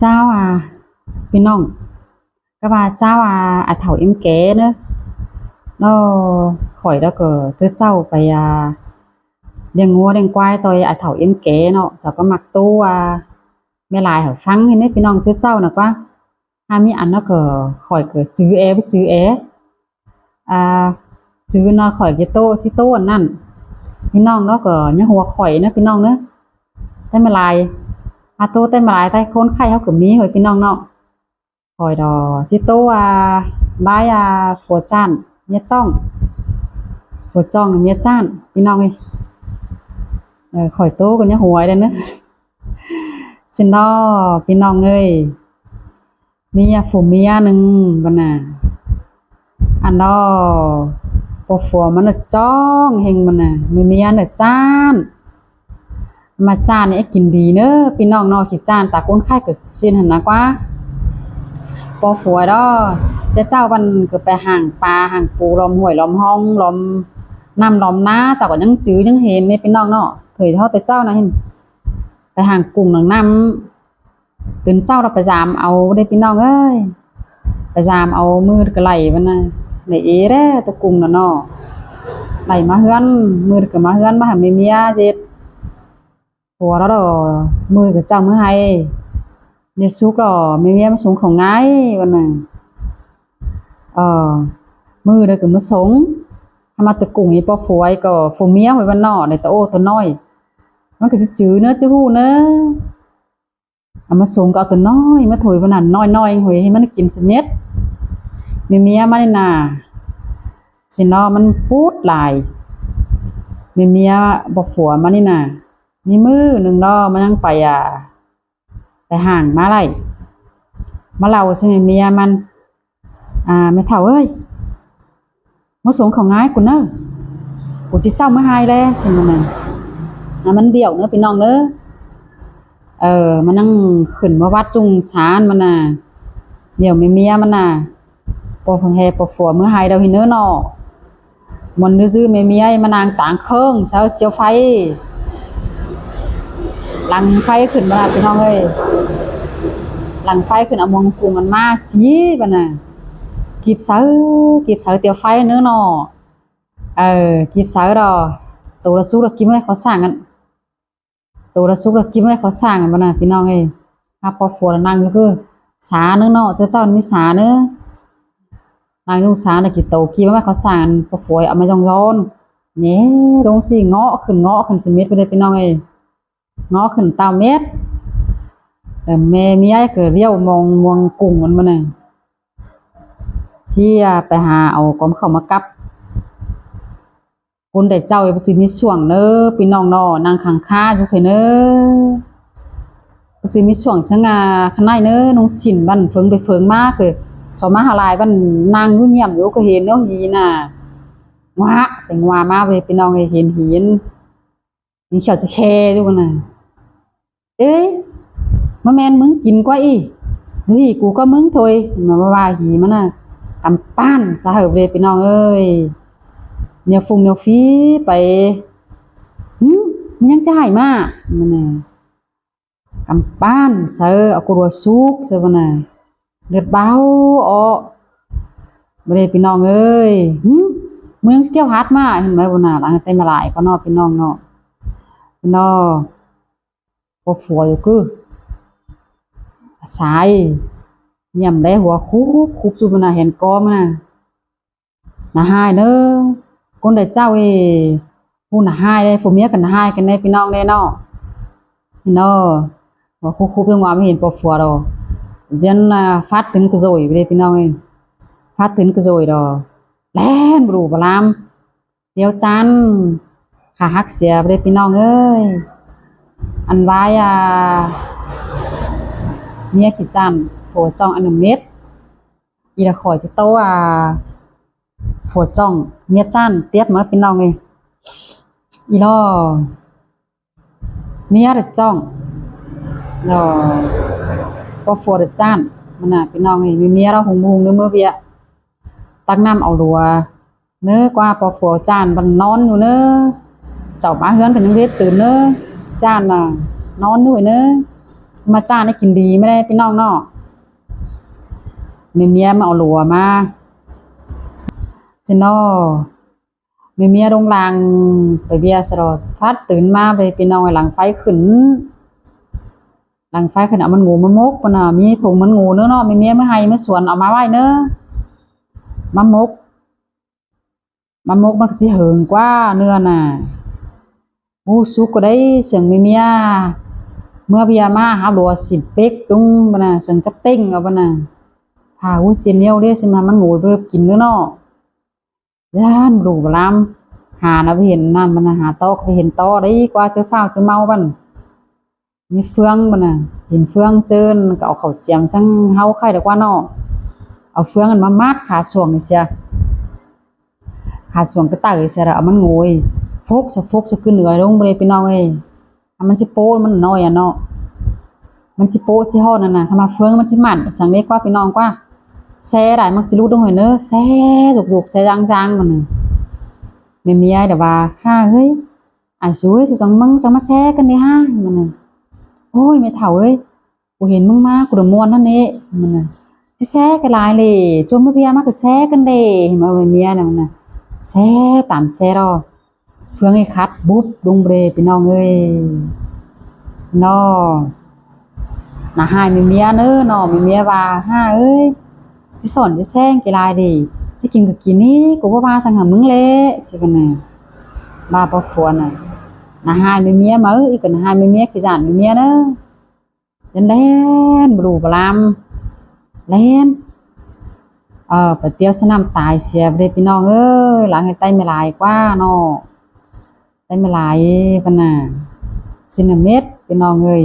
ເຈົ້າ ອາ ພີ່ນ້ອງ ກໍວ່າເຈົ້າ ອາ ອາເຖົ້າເອັມແກເນາະ ເນາະ ຂ້ອຍແລ້ວກໍເຈົ້າໄປ ອາ ລ້ຽງງົວລ້ຽງຄວາຍຕໍ່ອາເຖົ້າເອັມແກເນາະ ເຈົ້າກໍມັກໂຕ ອາ ແມ່ຫຼາຍໃຫ້ຟັງເນາະ ພີ່ນ້ອງ ເຈົ້ານະກວ່າ ຫາມີອັນນະກໍ ຂ້ອຍກໍຈື່ແອ ບໍ່ຈື່ແອ ອາ ຈື່ນະ ຂ້ອຍຊິໂຕ ຊິໂຕອັນນັ້ນ ພີ່ນ້ອງເນາະ ກໍຢ່າຫົວຂ້ອຍນະ ພີ່ນ້ອງເນາະ ແຕ່ມາຫຼາຍ ອາ ໂຕແຕ່ມາຫຼາຍ ແຕ່ຄົນໄຂ້ເຮົາກໍມີເຮີ້ຍ ພີ່ນ້ອງເນາະ ຂ້ອຍດອກຊິໂຕ ອາ ບາຍ ອາ ຜົວຈ້ານ ເມຍຈ້ອງ ຜົວຈ້ອງ ເມຍຈ້ານ ພີ່ນ້ອງເອີຍ ເອີ ຂ້ອຍໂຕກໍຍັງຫົວໄດ້ນະ ຊິເນາະ ພີ່ນ້ອງເອີຍ ມີອາ ຜົວເມຍໜຶ່ງບັດນະ ອັນເນາະ ຜົວມັນນະຈ້ອງແຮງບັດນະ ເມຍນະຈ້ານ ມາຈ້ານໃຫ້ກິນດີເນີ ພີ່ນ້ອງເນາະ ຂີ້ຈ້ານຕາຄົນໄຂ້ກໍຊີ້ນຫັ້ນນະກວ່າ ພໍຜົວດອກ ແຕ່ເຈົ້າມັນກໍໄປຫາງປາຫາງປູ ລ້ອມຫ້ວຍລ້ອມຮ່ອງ ລ້ອມນ້ຳລ້ອມນາ ເຈົ້າກໍຍັງຈື່ຍັງເຫັນເດ້ ພີ່ນ້ອງເນາະ ເຄີຍເຮົາແຕ່ເຈົ້ານະ ໄປຫາງກຸ້ງນາງນ້ຳ ຕື່ນເຊົ້າລະໄປຢາມເອົາເດ້ ພີ່ນ້ອງເອີຍ ໄປຢາມເອົາ ມື້ກະໄລ່ມັນນະ ໄດ້ເອແລ້ວ ໂຕກຸ້ງນະເນາະ ໄລ່ມາເຮືອນ ມື້ກະມາເຮືອນ ມາໃຫ້ແມ່ເມຍເຮັດ ຜົວລະດອກ ມື້ກະເຈົ້າມື້ໃຫ້ ເດສຸກດອກ ແມ່ເມຍມາສົ່ງເຂົ້າງາຍ ວັນນະ ເອີ ມື້ໃດກະມາສົ່ງ ຫາມາແຕ່ກຸ້ງອີ່ປໍຜົວ ກໍຜົວເມຍໄວ້ວັນນອກ ໄດ້ແຕ່ໂອ້ໂຕນ້ອຍ ມັນກະຊິຈື່ເນີ ຈື່ຮູ້ເນີ ເອົາມາສົ່ງກໍເອົາໂຕນ້ອຍມາໂຖຍປານນັ້ນ ນ້ອຍໆ ໂຫຍ ໃຫ້ມັນກິນສະເມັດ ແມ່ເມຍມັນນີ້ນະ ຊິເນາະ ມັນປູດຫຼາຍ ແມ່ເມຍບໍຜົວມັນນີ້ນະ ມີມື້ໜຶ່ງເນາະ ມັນຍັງໄປ ອາ ໄປຫ້າງມາໄລ່ ມາເລົ່າໃສ່ແມ່ເມຍມັນ ອາ ແມ່ເຖົ້າເອີຍ ມາສົ່ງເຂົ້າງາຍກູເນີ ກູຊິເຈົ້າມື້ໃຫ້ແລະ ຊັ້ນມັນນະ ອາ ມັນບ້ຽວເນີ ພີ່ນ້ອງເນີ ເອີ ມັນຍັງຂຶ້ນມາວັດຈຸງສານມັນນະ ບ້ຽວແມ່ເມຍມັນນະ ພໍແຮ ພໍຜົວມື້ໃຫ້ດອກ ພີ່ເນີເນາະ ມັນດື້ແມ່ເມຍມານັ່ງຕາງເຄີງ ເຊົາຈຽວໄຟ ຫຼັງໄຟຂຶ້ນມາ ພີ່ນ້ອງເອີຍ ຫຼັງໄຟຂຶ້ນ ເອົາມວງກຸ້ງມັນມາຈີບຫັ້ນນະ ກີບເຊົາ ກີບເຊົາຕຽວໄຟເນີເນາະ ເອີ ກີບເຊົາດອກ ໂຕລະສຸກລະກິມໄວ້ເຂົາສ້າງຫັ້ນ ໂຕລະສຸກລະກິມໄວ້ເຂົາສ້າງຫັ້ນ ບັດນັ້ນ ພີ່ນ້ອງເອີຍ ຫາພໍ່ຜົວລະນັ່ງຢູ່ຄືສາເນີເນາະ ເຈົ້າເຈົ້າມີສາເນີ ນັ່ງຢູ່ສາ ລະກິໂຕກິມໄວ້ເຂົາສ້າງ ພໍ່ຜົວເອົາມາຍ້ອນໆ ແຫຍ່ລົງຊິເງາະຂຶ້ນ ເງາະຂຶ້ນສະເມັດພຸ້ນເດີ ພີ່ນ້ອງເອີຍ ເງາະຂຶ້ນຕາວເມັດ ແມ່ເມຍກໍລ້ຽວມອງ ມວງກຸ້ງມັນ ບັດນັ້ນ ເຈ້ຍໄປຫາເອົາກອມເຂົ້າມາກັບ. ຄົນໃດເຈົ້າບໍ່ຈື່ມີຊ່ວງເນີ ພີ່ນ້ອງເນາະ ນັ່ງຂັງຄາຢູ່ເທີເນີ ບໍ່ຈື່ມີຊ່ວງຊະຫງ່າຂະໜ້າຍເນີ ນຸ່ງສິ້ນບັ້ນເຟີງໄປເຟີງມາ ຄືສອມມາຫາລາຍບັ້ນນັ່ງຢູ່ຢ້ຽມຢູ່ ກໍເຫັນແນວຫີນະ ງວາ ເປັນງວາມາເວີຍ ພີ່ນ້ອງເອີຍ ເຫັນຫີນ ມີຂຽວຈະແຄຢູ່ຫັ້ນນະ. ເອີຍ ມາແມ່ນມຶງກິນກວ່າອີກ ເຮີ້ຍ ກູກໍມຶງໂທຍ ມາວ່າຫີມັນນະ ກຳປານສະເຫີບເລີຍ ພີ່ນ້ອງເອີຍ ແນວຟຸ່ງແນວຟີໄປ ຫື ມັນຍັງຈະໃຫ້ມາ ມັນນະ ກຳປານໃສ່ ເອົາກົດຫົວສຸກໃສ່ ມັນນະ ເລືອດເບົາອອກ ບາດນີ້ ພີ່ນ້ອງເອີຍ ຫື ມັນຍັງຈະກ່ຽວຫັດມາ ເຫັນໄໝ ບໍ່ນາ ຫຼັງແຕ່ມາຫຼາຍກໍເນາະ ພີ່ນ້ອງເນາະ ພີ່ນ້ອງ. ບໍ່ຜົວຢູ່ຄື ອາສາຍ ຢ້ຽມແລຫົວຄຸບໆ ຊຸບມານະ ເຫັນກອມານະ ໜ້າຮ້າຍເດີ ຄົນໃດເຈົ້າເອ ຜູ້ໜ້າຮ້າຍເດ້ ຜົວເມຍກໍໜ້າຮ້າຍກັນເດ້ ພີ່ນ້ອງເດ້ເນາະ ພີ່ນ້ອງ ຫົວຄຸບໆ ຍັງວ່າບໍ່ເຫັນບໍ່ຜົວດອກ ຈັ່ງ ອ່າ ຟາດຕື່ນກະໂຈຍເດ້ ພີ່ນ້ອງເອີຍ ຟາດຕື່ນກະໂຈຍດອກ ແລ່ນບລູບະລາມ ດຽວຈັນ ຂາຫັກເສຍໄປເດ້ ພີ່ນ້ອງເອີຍ ອັນວາຍ ອ່າ ເມຍຂີ້ຈ້ານ ຜົວຈ້ອງອັນໜຶ່ງເມັດ ອີຫຼ້າຂ້ອຍຈະໂຕ ອ່າ ຜົວຈ້ອງ ເມຍຈ້ານ ຕຽບມາ ພີ່ນ້ອງເອີຍ ອີຫຼ້າ ເມຍລະຈ້ອງ ລະ ພໍ່ຜົວລະຈ້ານ ມັນນະ ພີ່ນ້ອງເອີຍ ມີເມຍລະຫຸງບຸງເດີ ເມືອວຽກ ຕັກນ້ຳເອົາຫຼວ ເນີ ກວ່າພໍ່ຜົວຈ້ານ ມັນນອນຢູ່ເນີ ເຈົ້າມາເຮືອນກໍຍັງເວັດຕື່ນເນີ ຈ້ານນະ ນອນຢູ່ເນີ ມາຈ້າງໄດ້ກິນດີມາໄດ້ພີ່ນ້ອງເນາະ. ແມ່ເມຍມາເອົາຫຼວມາ ຊິເນາະ. ແມ່ເມຍລົງລາງໄປເວຍຊະດອກ ພັດຕື່ນມາໄປພີ່ນ້ອງ ຫຼັງໄຟຂຶ້ນ ຫຼັງໄຟຂຶ້ນ ເອົາມັນໂງມາໝົກພຸ້ນນະ. ມີຖົງມັນໂງເດີເນາະ ແມ່ເມຍເມືອໄຮ່ເມືອສວນເອົາມາໄວ້ເດີ ມາໝົກ ມາໝົກມັນກໍຊິເຫິງກວ່າເນື້ອນະ. ໂອ້ ສຸກກໍໄດ້ ສຽງແມ່ເມຍເມືອເວຍມາຫາຫຼວງຊິເປັກດຸງບັດນະ ສຽງຈັບເຕັງເອົາບັດນະ. ພາ ໂອ້ ຊິແນວເດ້ ຊິມາມັນໂງໄປກິນເດີເນາະ. ຢ້ານຫຼູຫຼາມ ຫານະໄປເຫັນນັ້ນບັດນະ ຫາຕໍ່ກໍໄປເຫັນຕໍ່ໄດ້ ກວ່າຈະຟ້າວຈະເມົາບັດ ມີເຟືອງບັດນະ ເຫັນເຟືອງເຈີນ ກໍເອົາເຂົ້າຈຽມສັງເຮົາໄຂ່ດອກວ່າເນາະ. ເອົາເຟືອງນັ້ນມາມັດຂາສວງນີ້ເສຍ ຂາສວງກະເຕີເສຍ ແລ້ວເອົາມັນໂງຍ ຟົກສະ ຟົກສະ ຂຶ້ນເໜືອລົງບໍ່ໄດ້ພີ່ນ້ອງເອີຍ. ມັນຊິໂປ້ ມັນນ້ອຍອະເນາະ ມັນຊິໂປ້ຊິຮອດນັ້ນນະ ຄັນວ່າເຟືອງມັນຊິໝັ້ນ ສັງເດກວ່າພີ່ນ້ອງກວ່າ ແຊໄດ້ມັນຊິຫຼຸດລົງໃຫ້ເນີ ແຊຈຸກໆ ແຊຈາງໆ ມັນ. ແມ່ເມຍແບບວ່າ ຫ້າເຮີ້ຍ ອ້າຍສູເອີຍ ສູຈັ່ງ ມຶງຈັ່ງມາແຊກັນເດຫ້າ ມັນ. ໂອ້ຍ ແມ່ເຖົ້າເອີຍ ກູເຫັນມຶງມາ ກູລະມ່ວນຫັ້ນເດ ມັນ. ຊິແຊກໍຫຼາຍເລ ຈົມມາເບຍມາກໍແຊກັນເດ ເຫັນບໍ່ແມ່ເມຍນະ ມັນນະ ແຊຕາມແຊດອກ ເຟືອງໃຫ້ຂັດບຸບລົງເບ ພີ່ນ້ອງເອີຍເນາະ. ໜ້າຮ້າຍແມ່ເມຍເດີເນາະ ແມ່ເມຍວ່າ ຫ້າເອີຍ ຊິສອນຊິແຊງກິລາເດ ຊິກິນກໍກິນນີ້ ກູບໍ່ວ່າສັງຫາມຶງແຫຼະ ຊິວ່ານະ ວ່າບໍ່ຟວນນະ. ໜ້າຮ້າຍແມ່ເມຍມາເອີຍ ອີກກໍໜ້າຮ້າຍແມ່ເມຍ ຂີ້ຢ້ານແມ່ເມຍເດີ ຈົນແລ່ນບລູບະລາມ ແລ່ນ ເອີ ໄປຕຽວສະນ້ຳຕາຍເສຍເດ້ ພີ່ນ້ອງເອີຍ. ຫຼັງໃຫ້ໄຕ້ແມ່ຫຼາຍກວ່າເນາະ ໄຕ້ແມ່ຫຼາຍປານນາ ຊິນນາເມັດ ພີ່ນ້ອງເອີຍ.